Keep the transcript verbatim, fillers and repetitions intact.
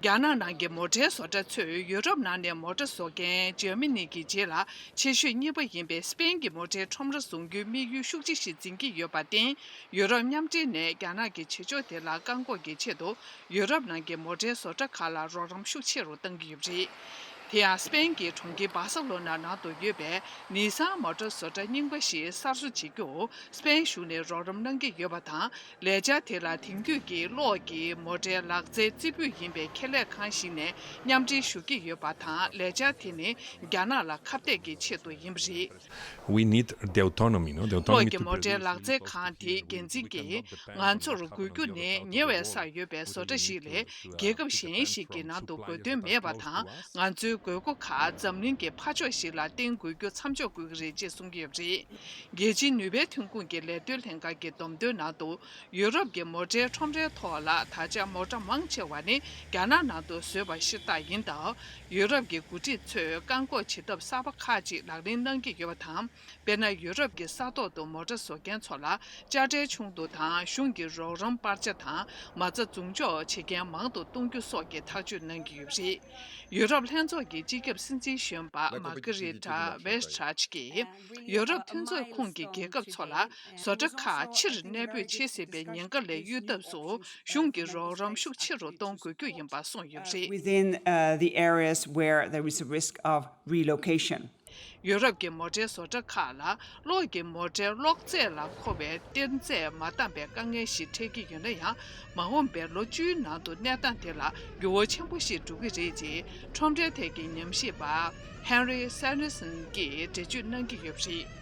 རྒྱ་ནག་ནང་གི་མོ་ཊའི་བཟོ་གྲྭ་ཚོས་ཡུ་རོབ་ནང་ནས་མོ་ཊ་བཟོ་མཁན་འཇར་མ་ནི་གི་རྗེས་ལ་ཆེ་ཤོས་གཉིས་པ་ཡིན་པའི་སྤེན་གྱི་མོ་ཊའི་ཁྲོམ་ར་བཟུང་རྒྱུའི་དམིགས་ཡུལ་ཤུགས་ཆེ་ཞིག་འཛིན་གྱི་ཡོད་པར་བརྟེན། ཡུ་རོབ་མཉམ་འབྲེལ་ནས་རྒྱ་ནག་གི་བྱེད་ཕྱོགས་དེ་ལ་བཀག་འགོག་གི་ཆེད་དུ་ཡུ་རོབ་ནང་གི་མོ་ཊའི་བཟོ་གྲྭ་ཁག་ལ་རོགས་རམ་ཤུགས་ཆེ་རུ་གཏང་གི་ཡོད་པ་རེད། དེ་ཡང་སྤེན་གྱི་གྲོང་ཁྱེར་སྦ་སེ་ལོ་ན་ནང་དུ་ཡོད་པའི་ནི་སང་མོ་ཊ་བཟོ་གྲྭ་རྙིང་པ་ཞིག་གསར་བཟོ་བྱེད་རྒྱུར་སྤེན་གཞུང་ནས་རོགས་རམ་གནང་གི་ཡོད་པ་དང་། ལས་འཆར་དེ་ལ་དེང་དུས་ཀྱི་གློག་གི་མོ་ཊའི་ལག་རྩལ་རྩེ་ཕུད་ཡིན་པའི་ཁེ་ལས་ཁང་ཞིག་ནས་མཉམ་འབྲེལ་ཞུ་གི་ཡོད་པ་དང་། ལས་འཆར་དེ་ནི་རྒྱ་ནག་ལ་ཁ་གཏད་ཀྱི་ཆེད་དུ་ཡིན་པ་རེད། We need the autonomy, you know, the གློག་autonomy གི་to མོ་ཊའི་produce ལག་རྩལ་ཁང་དེའི་འགན་འཛིན་གྱིས་ང་ཚོར་དགོས་རྒྱུ་ནི་ཉེ་བའི་སར་ཡོད་པའི་བཟོ་གྲྭ་ཞིག་ལས་རྒྱལ་ཁབ་གཞན་ཞིག་གི་ནང་དུ་དགོས་དོན་མེད་པ་དང་། ང་ཚོའི་དགོས་མཁོ་ཁག་འཛམ་གླིང་གི་ཕར་ཕྱོགས་ཤིག་ལ་བརྟེན་དགོས་རྒྱུ་མཚམས་འཇོག་དགོས་ཀྱི་རེད་ཅེས་གསུངས་ཀྱི་ཡོད་པ་རེད། རྒྱལ་སྤྱིའི་ནུས་པའི་ཐོན་ཁུངས་ཀྱི་ལས་དོན་ལྷན་ཁང་གི་བསྡོམས་ཐོན་ནང་དུ། ཡུ་རོབ་ཀྱི་མོ་ཊའི་ཁྲོམ་རའི་ཐོག་ལ་ད་ཆ་མོ་ཊ་མང་ཆེ་བ་ནི་རྒྱ་ནག་ནང་དུ་བཟོས་པ་ཤ་སྟག་ཡིན་སྟབས། ཡུ་རོབ་ཀྱི་འགོ་ཁྲིད་ཚོས་བཀག་འགོག་བྱེད་ཐབས་གསར་པ་ཁག་ཅིག་ལག་ལེན་གནང་གི་ཡོད་པ་དང་། དཔེར་ན། ཡུ་རོབ་ཀྱི་ས་ཐོག་ཏུ་མོ་ཊ་བཟོ་མཁན་ཚོ་ལ་དཔྱ་ཁྲལ་ཆུང་དུ་དང་། གཞུང་གི་རོགས་རམ་སྤར་ཆ་དང་མ་རྩ་འཛུགས་འཇོག་བྱེད་མཁན་མང་དུ་གཏོང་རྒྱུ་སོགས་ཀྱི་ཐག་གཅོད་གནང་གི་ཡོད་པ་རེད། ཡུ་རོབ་ལྷན་ཚོགས་ཀྱི་སྤྱི་ཁྱབ་སྲིད་འཛིན་གཞོན་པ་མ་ཀི་རི་ཏྲ་ཝེ་སི་ཏྲ་ཆི་གིས། ཡུ་རོབ་མཐུན་ཚོགས་ཁོངས་ཀྱི་རྒྱལ་ཁབ་ཚོ་ལ་བཟོ་གྲྭ་ཁག་ཕྱིར་གནས་སྤོས་བྱེད་སྲིད་པའི་ཉེན་ཁ་ལས་གཡོལ་ཐབས་སུ་གཞུང་གི་རོགས་རམ་ཤུགས་ཆེ་རུ་གཏོང་དགོས་རྒྱུ་ཡིན་པ་གསུངས་ཡོད་པ་རེད། Within uh, the areas where there is a risk of relocation. ཡུ་རོབ་ཀྱི་མོ་ཊའི་བཟོ་གྲྭ་ཁག་ལ་གློག་གི་མོ་ཊའི་གློག་རྫས་ལ་མཁོ་བའི་གཏེར་རྫས་མ་འདང་པའི་དཀའ་ངལ་ཞིག་འཕྲད་ཀྱི་ཡོད་ན་ཡང་། མ་འོངས་པའི་ལོ་བཅུའི་ནང་དུ་གནས་སྟངས་དེ་ལ་འགྱུར་བ་ཆེན་པོ་ཞིག་འགྲོ་གི་རེད་ཅེས་ཁྲོམ་རའི་ཐད་ཀྱི་ཉམས་ཞིབ་པ་ཧེན་རི་སེ་ནེ་སན་གྱིས་འགྲེལ་བརྗོད་གནང་གི་ཡོད་པ་རེད།